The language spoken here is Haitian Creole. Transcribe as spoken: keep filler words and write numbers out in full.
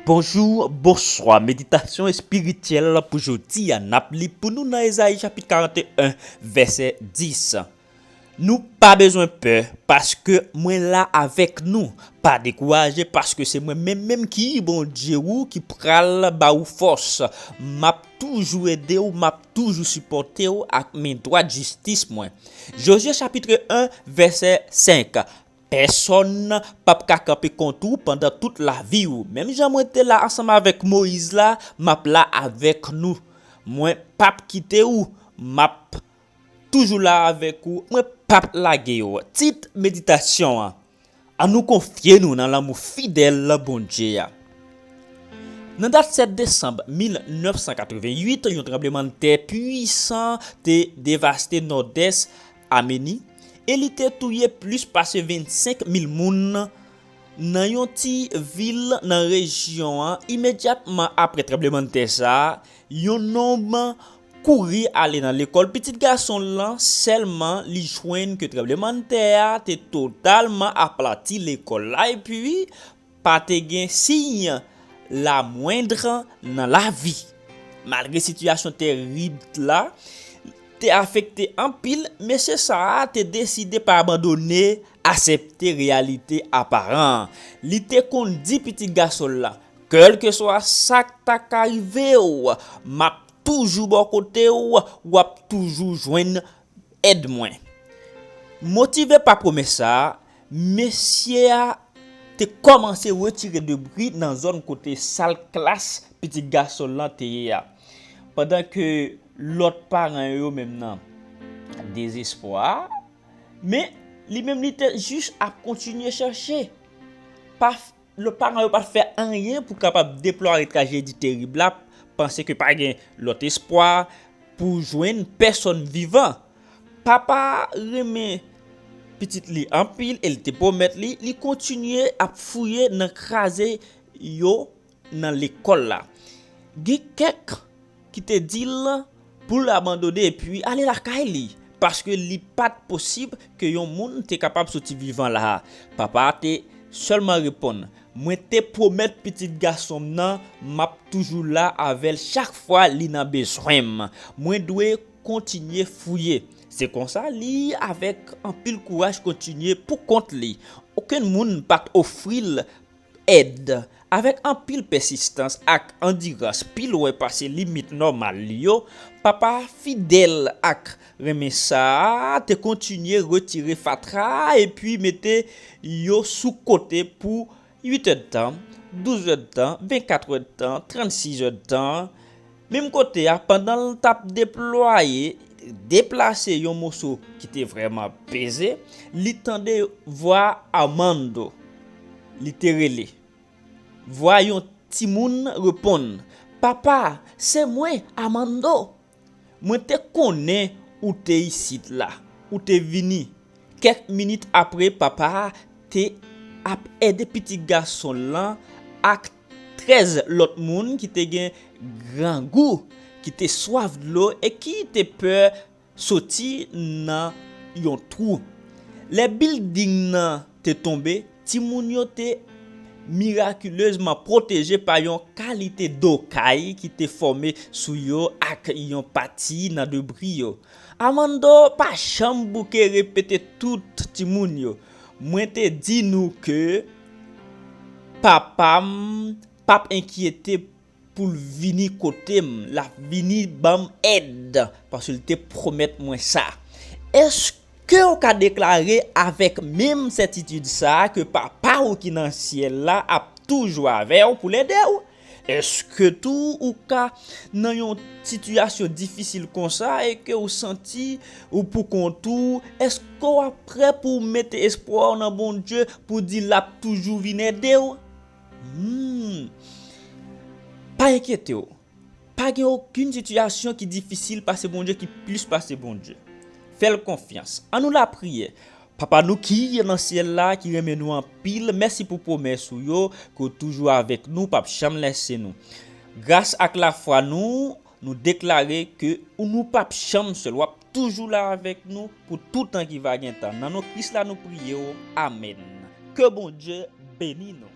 Bonjou, bonswa. Meditasyon espirityèl pou jodi a, n ap li pou nou nan Ezayi chapit karannteyen, vèsè dis. Nou pa bezwen pè, paske mwen la avèk nou. Pa dekouraje, paske se mwen menm menm ki Bondye ou, ki pral ba ou fòs. M ap toujou ede w, m ap toujou sipòte w ak men dwat jistis mwen. Jozye chapit en, vèsè senk. Pèsonn p ap ka kanpe kont ou pandan tout lavi w. Menm jan mwen te la ansanm avèk Moyiz la, m ap la avèk nou. Mwen p ap kite w, m ap toujou la avèk ou, mwen p ap lage w. Tit meditasyon an: An nou konfye nou nan lanmou fidèl Bondye a. Nan dat sèt desanm mil nèf san katrevenn uit, yon tranblemanntè pwisan te devaste nòdès Ameni, e li te touye plis pase vennsenk mil moun. Nan yon ti vil nan rejyon an, imedyatman apre tranblemanntè sa a, yon nonm kouri ale nan lekòl pitit gason l lan, sèlman li jwenn ke tranblemanntè a te totalman aplati lekòl la, epi pa te gen siy lamwendr nan lavi. Malgre sitiyasyon terib la te afekte anpil, mesye sa a te deside pa abandone, aksepte reyalite aparan an. Li te konn di pitit gason l la, kèlkeswa sa k ta ka rive w, m ap toujou bò kote w, w ap toujou jwenn èd mwen. Motive pa pwomès sa a, mesye a te kòmanse retire debri nan zòn kote sal klas pitit gason l lan te ye a. Pandan ke lòt paran yo menm nan dezespwa, men li menm li te jis ap kontinye chèche. Pa f-, lòt paran yo pa t fè anyen pou kapab deplware trajedi terib la, panse ke pa gen lòt espwa pou jwenn pèsonn vivan. Papa renmen pitit li anpil e li te pwomèt li, li kontinye ap fouye nan kraze yo nan lekòl la. Gen kèk ki te di l pou l abandone epi ale lakay li, paske li pa t posib ke yon moun te kapab soti vivan la a. Papa a te sèlman reponn, mwen te pwomèt pitit gason m nan, m ap toujou la avè l chak fwa li nan bezwen m. Mwen dwe kontinye fouye. Se konsa, li, avèk anpil kouraj, kontinye pou kont li. Okenn moun pa t ofri l èd. Avèk anpil pèsistans ak andirans pi lwen pase limit nòmal li yo, papa fidèl ak renmen sa a te kontinye retire fatra epi mete yo sou kote pou uit èdtan, douz èdtan, vennkat èdtan, trannsis èdtan. Menm kote a, pandan l t ap deplwaye, deplase yon moso ki te vrèman peze, li tande vwa Armando. Li te rele. Vwa yon timoun reponn, papa, se mwen, Armando. Mwen te konnen ou te isit la. Ou te vini. Kèk minit apre, papa a te ap ede pitit gason l lan ak trèz lòt moun ki te gen grangou, ki te swaf dlo e ki te pè soti nan yon twou. Lè bilding nan te tonbe, timoun yo te mirakilezman pwoteje pa yon kalite do kay ki te fòme sou yo ak yon pati nan debri yo. Armando pa janm bouke repete tout timoun yo. Mwen te di nou ke papa m p ap enkyete pou l vini kote m, l ap vini ban m èd, paske l te pwomèt mwen sa. Èske w ka deklare avèk menm sètitid sa a ke Papa w ki nan syèl la ap toujou avè w pou l ede w? Èske tou ou ka nan yon sitiyasyon difisil konsa e ke w santi ou pou kont ou? Èske w ap prè pou w mete espwa w nan Bondye pou di l ap toujou vin ede w? Hmm. Pa enkyete w. Pa gen okenn sitiyasyon ki difisil pase Bondye, ki plis pase Bondye. Fè l konfyans. Ann nou lapriyè. Papa nou ki nan syèl la, ki renmen nou anpil, mèsi pou pwomès ou yo, ke w toujou avèk nou, p ap janm lèse nou. Gras ak lafwa nou, nou deklare ke ou nou p ap janm sèl, w ap toujou la avèk nou pou tout tan ki va gen tan. Nan non Kris la nou priye w. Amèn. Ke Bondye beni nou.